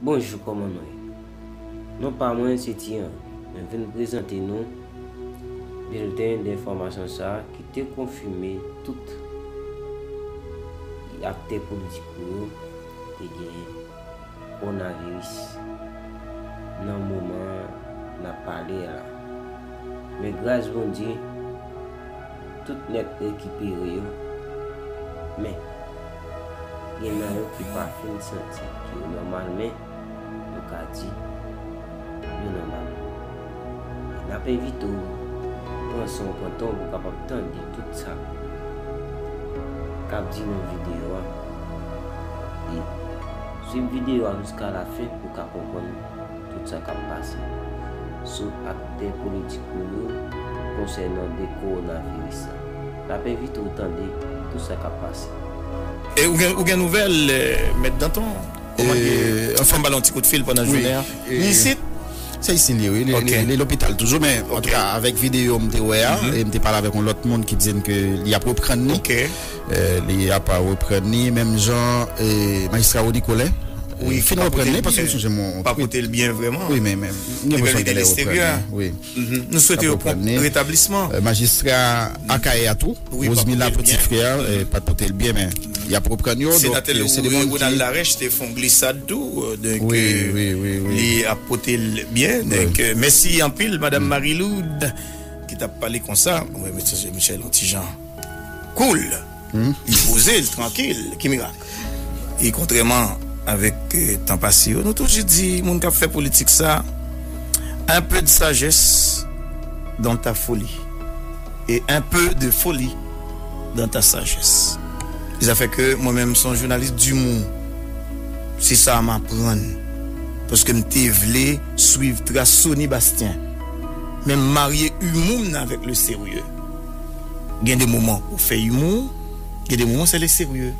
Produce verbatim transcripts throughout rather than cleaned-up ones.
Bonjou, kòman nou ye? Non pa mwen se Ti Henry. Mwen vin prezante nou bilten de enfòmasyon sa a ki te konfime tout aktè politik yo te genyen kowonaviris nan moman n ap pale a la. Men gras Bondye, tout nèt rekipere yo, men gen nan yo ki pa fin santi ke yo nòmal, men nou ka di yo nòmal. N ap envite w pran san w, pran tan w pou w kapab tande tout sa k ap di nan videyo a. E swiv videyo a jiska lafen pou w ka konprann tout sa k ap pase sou aktè politik nou yo konsènan de kowonaviris la. N ap envite w tande tout sa k ap pase. E ou gen, ou gen nouvèl, eh, Mèt Danton? Kòman ye? Eh, anfen, m ba l yon ti kout fil pandan jounen an. Li isit? Se isit li ye, wi. Li, li, li lopital toujou, men antouka, avèk videyo m te wè a, e m te pale avèk yon lòt moun ki di m ke li ap reprann li. Eh, li ap reprann li, menm jan, eh, Majistra Rony Colin, eh, fin reprann li, paske m sonje m pa pote l byen vrèman. Wi, men, men, m gen enpresyon ke li reprann li. Wi. Nou swete yo pwonp retablisman. Eh, majistra Akayè a tou, Rosemila Petit Frère, eh, pa t pote l byen, men y ap reprann yo. Donk, eh, se de moun ki Ronald Larèche te fè yon glisad tou, eh, donk, eh, li ap pote l byen. Donk, eh, mèsi anpil, Madanm Marie Lourdes, ki t ap pale konsa. Wi, mesye Michel, yon ti jan koul. Li poze, li trankil. Ki mirak. E kontrèman avèk, eh, tan pase yo, nou toujou di, moun k ap fè politik sa, un peu de sagesse dans ta folie et un peu de folie dans ta sagesse. E sa fè ke mwen menm, se yon jounalis d'humour. Se sa m aprann. Paske m te vle swiv tras Sony Bastien. Men m marye humour m nan avèk le sérieux. Gen de moman ou fè humour, gen de moman c'est le sérieux.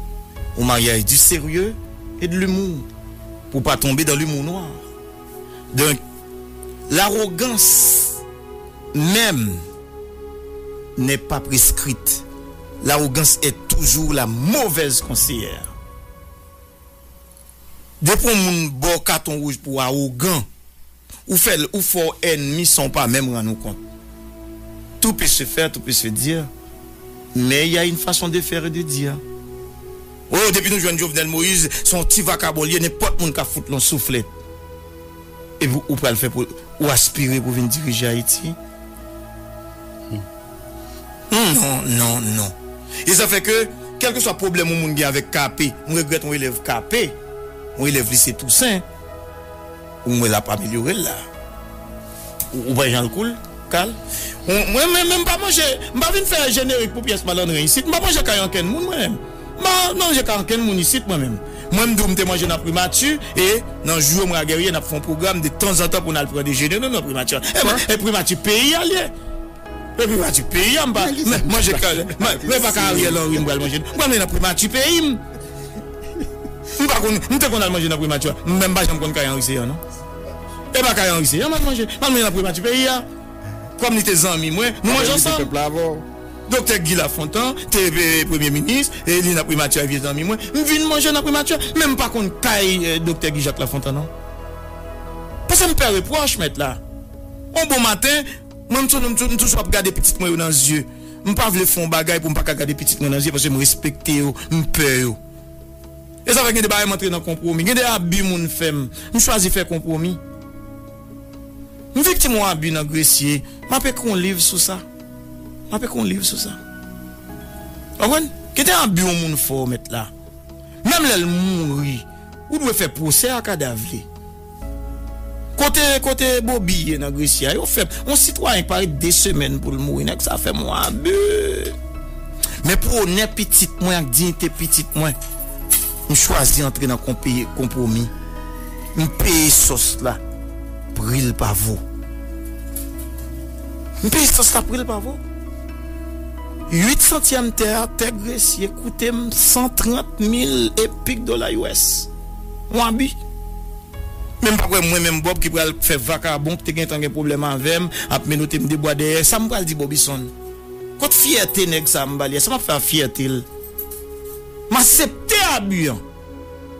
Un mariage du sérieux et de l'humour. Pou pa tonbe dans l'humour noir. Donc, l'arrogance même n'est pas prescrite. L'arrogance est toujours la mauvaise conseillère. Depi yon moun ba w katon wouj pou w awogan, ou fè l, ou fè w ènmi san w pa menm rann ou kont. Tout peut se faire, tout peut se dire, mais il y a une façon de faire et de dire. Oh, depi nou jwenn Jovenel Moïse, se yon ti vakabon li ye, nenpòt moun ka fout l yon souflèt. Epi ou pral fè pou, ou aspire pou vin dirije Ayiti? Non, non, non. E sa fè ke, kèlkeswa pwoblèm yon moun gen avèk K P, m regrèt yon elèv K P, yon elèv lise Tousen, ou wè l ap amelyore l la. Ou, ou wè jan l koul, kal. Ou, mwen menm, menm pa manje, m pa vin fè jenerik pou pyès malandren isit. M pa manje kay ankenn moun, mwen menm. M pa manje kay ankenn moun isit, mwen menm. Mwen, m di w, m te manje nan primati, e nan jou yo, mwen ak Guerrier, n ap fè yon pwogram de tanzantan pou n al pran dejene nou nan primati. E, e primati peyi a l ye. E primati peyi a, m pa, men, manje kay, men, men pa kay Ariel Henry m pral manje. M pral manje nan primati peyi m. M pa konn, m te konn al manje nan primati a. M menm pa janm konn kay Henry Ceant, non. E pa kay Henry Ceant, m al manje. M al manje nan primati peyi a. Kòm li te zanmi mwen, nou manje ansanm. Doktè Guy Lafontant te, e, premye minis, e li nan primati a, vye zanmi mwen. M vin manje nan primati a, men m pa konn kay, e, doktè Guy Jacques Lafontant, non. Paske m pè repwòch, mèt la. On bon maten, mwen, m tou-, m tou-, m toujou ap gade pitit mwen yo nan zye. M pa vle fè yon bagay pou m pa ka gade pitit mwen nan zye, paske m respekte yo, m pè yo. E sa fè gen de bagay m antre nan konpwomi. Gen de abi moun fè m. M chwazi fè konpwomi. M viktim yon abi nan Gresye. M ap ekri yon liv sou sa. M ap ekri yon liv sou sa. Ou konprann? Gen de abi yon moun fè w, mèt la. Menm lè l mouri, ou dwe fè pwosè a kadav li. Kote, kote Bobby ye nan Gresye a? Yo fè yon sitwayen ki pa ret de semèn pou l mouri, nèg sa fè m yon abi. Men pou onè pitit mwen ak diyite pitit mwen, m chwazi antre nan konpe-, konpwomi. M peye sòs la, pri l pa vo. M peye sòs la, pri l pa vo. Uit santyèm tè a, tè Gresye, koute m san trant mil e pik dola U S. Yon abi. Men m pa kwè mwen menm Bob ki pral fè vakabon ki te gentan gen pwoblèm avè m, ap menote m de bwa dèyè. Sa m pral di Bobison? Kot fyète nèg sa m ba li a? Sa m ap fè ak fyète l? M aksepte abi an.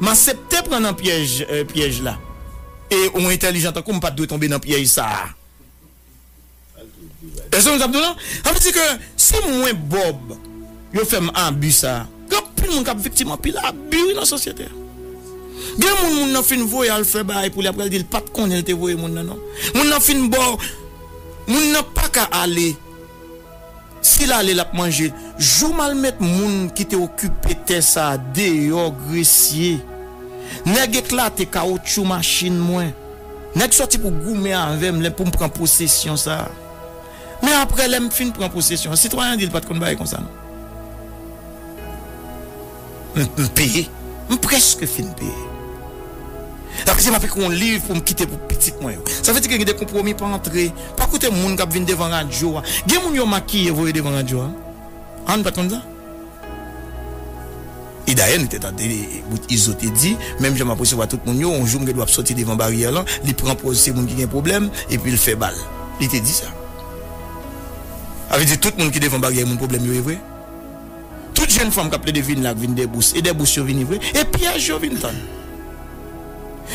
M aksepte pran nan pyèj, eh, pyèj la. e yon entèlijan tankou m pa t dwe tonbe nan pyèj sa a. Èske w konn sa m di w lan? Sa vle di ke si mwen Bob, yo fè m abi sa, gen anpil moun k ap viktim anpil abi wi nan sosyete a. Gen moun, moun nan fin voye al fè bagay pou li, apre l di l pa t konnen l te voye moun nan non. Moun nan fin ba w, moun nan pa ka ale. Si l ale, l ap manje. Jou m al met moun ki te okipe tè sa a deyò Gresye, nèg eklate kawotchou machin mwen. Nèg sòti pou goumen avè m lè pou m pran posesyon sa a. Men apre lè m fin pran posesyon an, sitwayen an di l pa t konn bagay konsa non. M, m peye. M prèske fin peye. Sa vle di m ap ekri yon liv pou m kite pou pitit mwen yo. Sa vle di ke gen de konpwomi pa antre. Pa koute moun k ap vin devan radyo a. Gen moun yo makiye voye devan radyo a. An, nou pa t konn sa? E dayè, nou te tande bout Izo te di, menm jan m ap resevwa tout moun yo, yon jou m gen dwa ap sòti devan baryè lan, li pran pòz se moun ki gen pwoblèm, epi l fè bal. Li te di sa. Sa vle di tout moun ki devan baryè moun pwoblèm yo, e vre? Tout jèn fanm k ap plede vin la, k vin dèbous, e dèbous yo vini vre, e pyèj yo vin tann.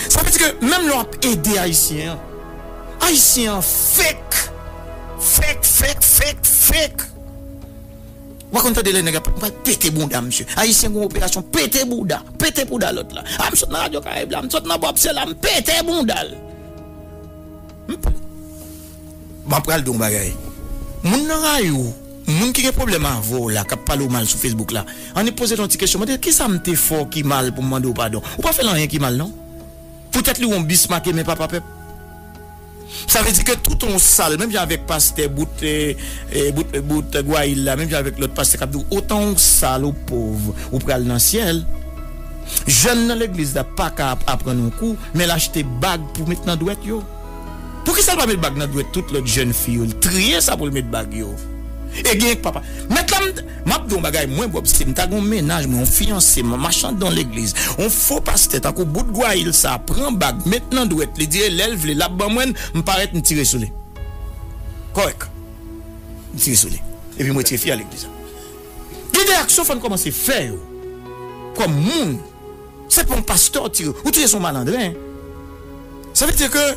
Sa vle di ke menm lè w ap ede Ayisyen an, Ayisyen an fake, fake, fake, fake, fake. Ou pa konn tande lè nèg ap pral pete bounda, misye. Ayisyen gen operasyon pete bouda, pete bouda lòt la. A, m sot nan Radyo Karayib la, m sot nan Bob se la, m pete bounda l. M p-, m ap pral di w yon bagay. Moun nan rayi w, moun ki gen pwoblèm avè w la, k ap pale w mal sou Facebook la, annik poze l yon ti kesyon. Mande l, "Kisa m te fè w ki mal pou m mande w padon?" Ou pa fè l anyen ki mal, non. Poutèt li w yon bis make men papa pèp. Sa vle di ke tout yon sal, menm jan avèk pastè bout, eh, eh, bout, bout Gwayil la, menm jan avèk lòt pastè k ap di w, otan w sal ou pòv, ou pral nan syèl. Jèn nan legliz la pa ka ap-, aprann yon kou, men l achte bag pou met nan dwèt yo. Poukisa l pa met bag nan dwèt tout lòt jèn fi yo? L triye sa pou l met bag yo. E gen k papa. Mèt la, m, m ap di w yon bagay, mwen, Bob, si m ta gen yon mennaj, mwen, yon fiyanse, m, m mache anndan yon legliz, yon fo pastè, tankou bout Gwayil sa, pran bag, met nan dwèt li, di, e lè l vle, l ap ban mwen l, m parèt, m tire sou li. Kòrèk. M tire sou li. Epi m retire fi a legliz la. Gen de aksyon fò n kòmanse fè yo. Kòm moun. Se pa yon pastè w tire. Ou tire se yon malandren. Sa vle di ke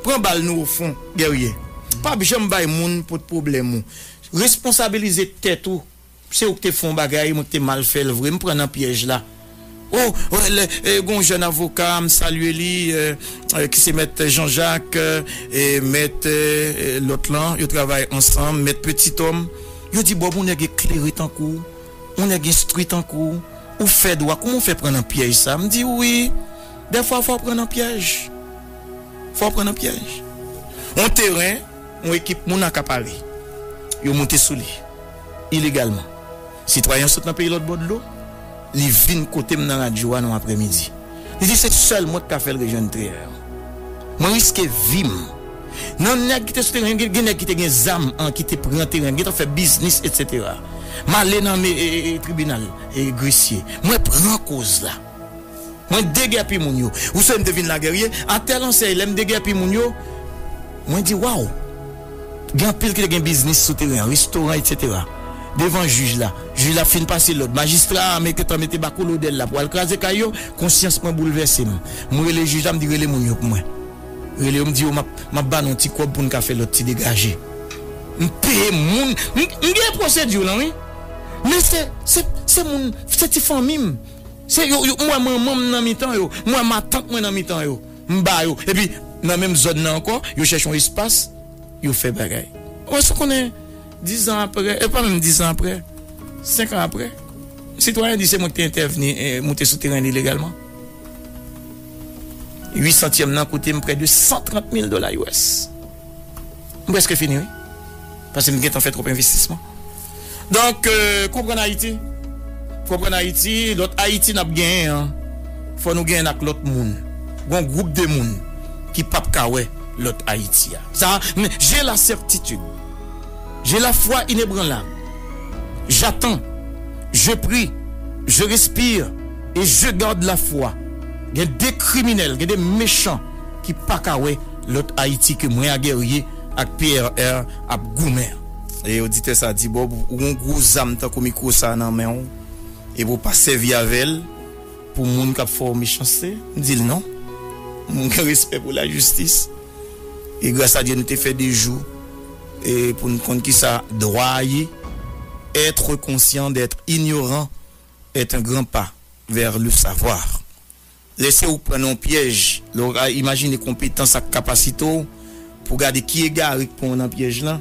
pran bal nou ofon, Guerrier. Pa janm bay moun pot pwoblèm ou. Responsabilize tèt ou. Se ou ki te fè yon bagay, mwen ki te mal fè l vre, m pran nan pyèj la. Oh, oh, lè, eh, gon jèn avoka, m salye li, eh, eh, ki se mèt Jean-Jacques, eh, e mèt, eh, eh, lòt lan, yo travay ansanm, mèt Petit Homme. Yo di, Bob, yon nèg eklere tankou w, yon nèg enstwi tankou w, ou fè dwa, kouman w fè pran nan pyèj sa? M di, wi, dèfwa fò w pran nan pyèj. Fò w pran nan pyèj. Yon teren, yon ekip moun akapare. Yo moute sou li. Ilegalman. Sitwayen an sot nan peyi lòt bò dlo, li vin kote m nan radyo a nan aprèmidi. Li di se sèl mwen k ka fè l rejwenn teren an. Mwen riske vi m. Nan nèg ki te sou teren, gen, gen nèg ki te gen zam an, ki te pran teren, gentan fè biznis, etsetera. M ale nan me, e, e, e, tribinal, e, Gresye. Mwen pran koz la. Mwen degèpi moun yo. Ou sonje m te vin la Guerrier, a tèl ansèy, lè m degèpi moun yo, mwen di, waw! Gen anpil ki te gen biznis sou teren an, restoran, etsetera. Devan jij la. Jij la fin pase lòd. Majistra a mete tan mete bakolodèl la pou al kraze kay yo, konsyans mwen boulvèse m. Mwen rele jij la, m di, rele moun yo pou mwen. Rele yo, m di yo, m ap, m ap ba nou yon ti kòb pou n ka fè lòt ti degaje. M peye moun, m, m gen pwosedi lan, wi. Men se, se, se moun, se ti fanmi m. Se yo, yo, m wè manman m nan mitan yo, m wè matant mwen nan mitan yo, m ba yo. Epi, nan menm zòn nan ankò, yo chèche yon espas, yo fè bagay. Ou wè, sa konnen, dizan apre, e pa menm dizan apre, senk an apre, sitwayen di se mwen ki te entèvni, e, moute sou teren li legalman. Uit santyèm nan koute m prè de san trant mil dola U S. M prèske fini, wi. Paske m gentan fè twòp envestisman. Donk, euh, konprann Ayiti. Konprann Ayiti, lòt Ayiti n ap genyen an, fò nou genyen l ak lòt moun. Gon gwoup de moun ki p ap ka wè lòt Ayiti a. Sa, men, j'ai la certitude. J'ai la foi inébranlable. J'attends. Je prie. Je respire. Et je garde la foi. Gen de kriminèl, gen de mechan ki pa ka wè lòt Ayiti ke mwen a Guerrier ak P R R ap goumen. E oditè sa di, Bob, ou gon gwo zam tankou mikwo sa nan men w, epi w pa sèvi avè l pou moun k ap fè w mechanste? M di l non. Moun gen respè pou lajistis. E gras a Dye, nou te fè de jou e pou n konn kisa dwa a ye. Être conscient d'être ignorant est un grand pas vers le savoir. Lè se ou k pran nan yon pyèj, lè w ka imajine konpetans ak kapasite w pou gade ki egare k pran w nan pyèj lan,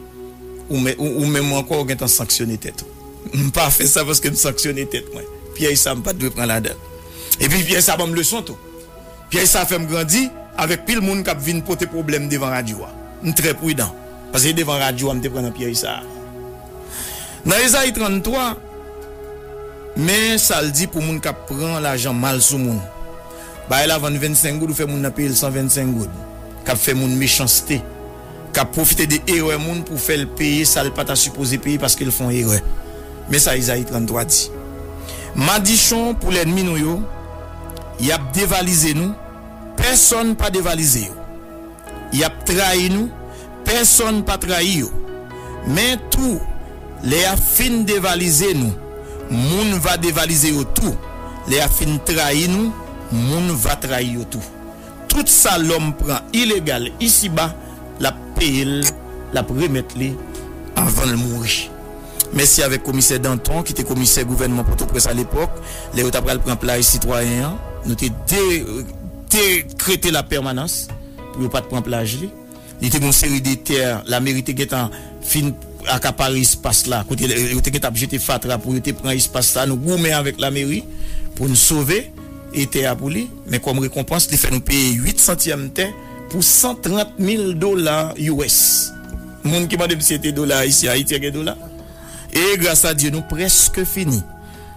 ou men- ou- ou menm ankò ou gentan sanksyone tèt ou. M pa fè sa paske m sanksyone tèt mwen. Pyèj sa m pa t dwe pran ladan l. Epi pyèj sa ban m leson tou. Pyèj sa fè m grandi avèk pil moun k ap vin pote pwoblèm devan radyo a. M trè pridan. Paske se devan radyo a m te pran nan pyèj sa a. Nan Ezayi tranntwa, men sa l di pou moun k ap pran lajan mal sou moun. Bagay la vann vennsenk goud, ou fè moun nan peye l san vennsenk goud. K ap fè moun mechanste. K ap pwofite de erè moun pou fè l peye sa l pa ta sipoze peye paske l fè yon erè. Men sa Ezayi tranntwa di. Madichon pou lènmi nou yo, y ap devalize nou, pèsonn pa devalize yo. Y ap trayi nou, pèsonn pa trayi yo. Men tou, lè y ap fin devalize nou, moun va devalize yo tou. Lè y ap fin trayi nou, moun va trayi yo tou. Tout sa lòm pran ilegal isiba, l ap peye l, l ap remèt li anvan l mouri. Mèsi avèk komisè Danton, ki te komisè gouvènman Pòtoprens alepòk, lè yo ta pral pran plaj sitwayen an, nou te de- dekrete lapèmanans pou yo pa t pran plaj li. Li te gen yon seri de tè, lameri te gentan fin akapare espas la, kote yo te gentan ap jete fatra pou yo te pran espas la, nou goumen avèk lameri pou n sove e tè a pou li, men kòm rekonpans, li fè nou peye uit santyèm tè pou san trant mil dola U S. Moun ki mande m si se te dola ayisyen, Ayiti gen dola. E gras a Dye, nou prèske fini.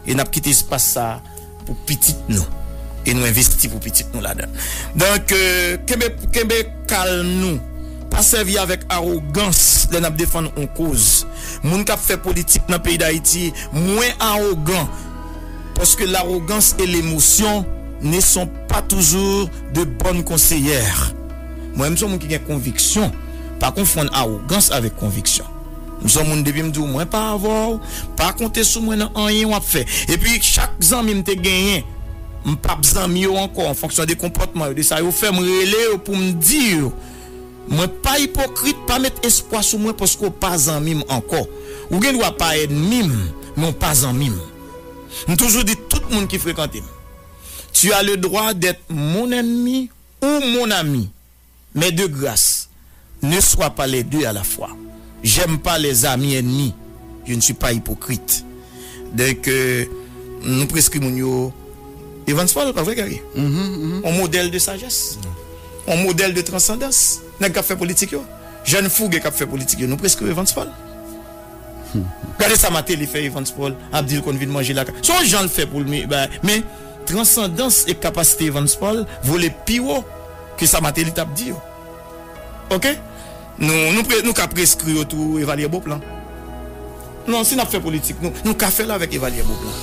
E n ap kite espas sa a pou pitit nou. E nou envesti pou pitit nou ladan. Donk, euh, kenbe, kenbe kalm nou. Pa sèvi avèk awogans lè n ap defann yon koz. Moun k ap fè politik nan peyi Dayiti mwen awogan. Paske l'arrogance et l'émotion ne sont pas toujours de bonnes conseillères. Mwen, m se yon moun ki gen konviksyon. Pa konfonn awogans avèk konviksyon. M se yon moun, depi m di w mwen pa avè w, pa konte sou mwen nan anyen w ap fè. Epi chak zanmi m te genyen, m p ap zanmi yo ankò an fonksyon de konpòtman yo, de sa yo fè, m rele yo pou m di yo, mwen pa ipokrit, pa met espwa sou mwen paske w pa zanmi m ankò. Ou gen dwa pa ènmi m, men w pa zanmi m. M toujou di tout moun ki frekante m, tu as le droit d'être mon ennemi ou mon ami. Mais de grâce, ne sois pas les deux à la fois. J'aime pas les amis ennemis. Je ne suis pas hypocrite. Donk, euh, nou preskri moun yo Evans Paul, pa vre, Gary? On modèle de sagesse. On modèle de transcendance. Nèg k ap fè politik yo. Jèn fouge k ap fè politik yo. Nou preskri Evans Paul. Gade sa Martelly fè Evans Paul, ap di l konn vin manje lakay. Se yon jan l fè pou l, men, men transandans e kapasite Evans Paul vole pi wo ke sa Martelly t ap di yo. Oke? Nou, nou, pre, nou ka preskri yo tou Evalye Bonplan. Non, si n ap fè politik, nou, nou ka fè l avèk Evalye Bonplan.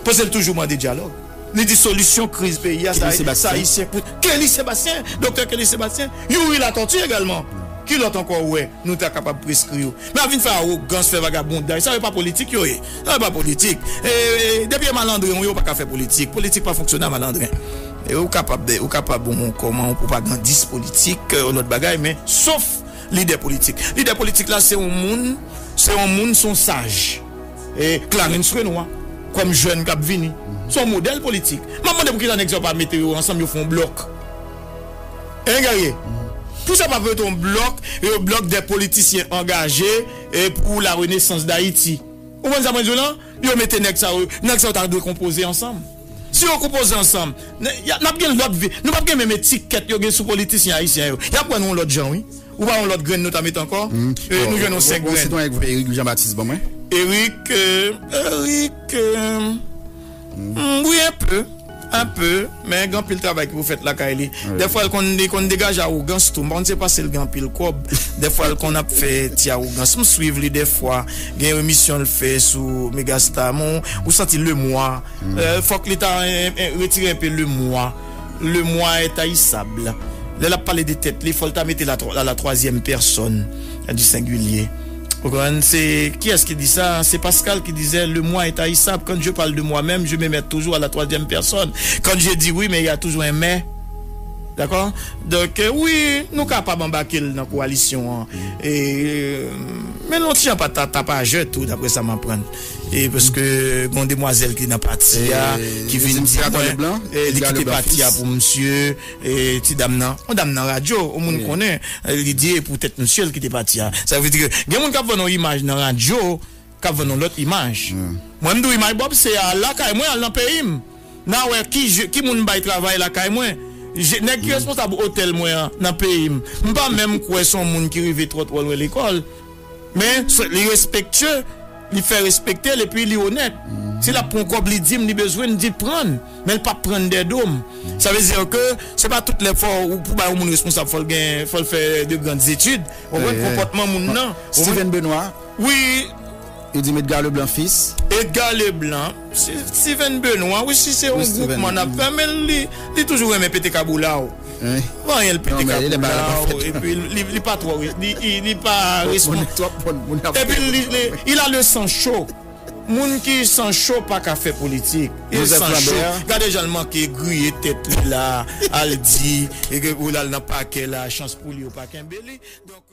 Paske l toujou mande dyalòg. Li di solisyon kriz peyi a, sa, Kelly Sebastien. Sa Ayisyen pou Kelly Sebastien, Doktè Kelly Sebastien, Youri Latortue egalman. Ki lòt ankò ou wè nou ta kapab preskri yo? Men ap vin fè awogans, fè vagabondaj. Sa yo pa politik yo ye. Sa yo pa politik. E, depi e malandren ou ye, ou pa ka fè politik. Politik pa fonksyone a malandren. E ou kapab, ou kapab yon kòman, yon pwopagandis politik, yon lòt bagay, men sof lidè politik. Lidè politik la se yon moun, se yon moun, se yon saj. E Clarens Renois, kòm jèn k ap vini, se yon modèl politik. M ap mande poukisa nèg sa yo pa mete yo ansanm, yo fè yon blòk. Hein, Guerrier? Poukisa pa mete yon blòk, yon blòk de politisyen angaje e pou la renaissance d'Haïti? Ou konprann sa mwen di w lan? Yo mete nèg sa yo, nèg sa yo ta dwe konpoze ansanm. Si yo konpoze ansanm, n ap gen lòt vi, nou p ap gen menm etikèt yo gen sou politisyen ayisyen yo. Y ap wè nou yon lòt jan, wi. Ou pa yon lòt grenn nou ta mete ankò? E, nou jwenn yon senk grenn. Sitwayen k voye Eric Jean Baptiste ban mwen. Eric, euh, Eric, euh, mm, wi, enpe. Enpe, men gen anpil travay ki pou fèt lakay li. Dèfwa, l konn, li konn degaje awogans tou. M pa konn se paske l gen anpil kòb. Dèfwa, l konn ap fè ti awogans. M swiv li dèfwa. Gen emisyon l fè sou Megastar. Men ou santi lemwa. Euh, fòk li ta, euh, euh, retire enpe lemwa. Le moi est haïssable. Lè l ap pale de tèt li, fò l ta mete la, la, la troisième personne du singulier. Ou konprann? Se kiyès ki di sa? C'est Pascal qui disait, le moi est haïssable. Quand je parle de moi-même, je me mets toujours à la troisième personne. Quand je dis oui, mais il y a toujours un mais. Dakò? Donk, wi, nou kapab anbake l nan kowalisyon an. E, men l yon ti jan pa ta, tapajè tou, daprè sa m aprann. E paske gon demwazèl ki nan pati a, ki vin di mwen, e, li kite pati a pou misye, e, ti dam nan, yon dam nan radyo, yon moun konnen, e, li di e poutèt misye l kite pati a. Sa vle di ke gen moun k ap vann yon imaj nan radyo, k ap vann yon lòt imaj. Mwen, m di w, imaj Bob, se al lakay mwen, al nan peyi m. N a wè ki je, ki moun bay travay lakay mwen. Je, nèg ki responsab otèl mwen an nan peyi m. M pa menm kwè se yon moun ki rive twò twò lwen lekòl. Men se, li respektye, li fè respekte l epi li onèt. Si l ap pran yon kòb, li di m li bezwen, m di l pran l. Men l p ap pran l dèyè do m. Sa vle di ke se pa tout lè fò ou pou bay yon moun responsab, fò l gen, fò l fè de grandes études. Ou konprann konpòtman moun nan. Steven Benoît. Wi. Yo di m Edgar Leblanc fils. Edgar Leblanc, Steven Benoît, wi, si se yon gwoupman n ap fè, men li, li toujou renmen pete kaboula w. Pa anyen l pete kaboula w, epi li, li pa twò, li, li, li pa respon. Epi li, li, il a le sang chaud. Moun ki san cho pa ka fè politik. Il san cho. Gade jan l manke griye tèt li la, al di, e ke pou l al nan pakè la, chans pou li yo pa kenbe li. Donk,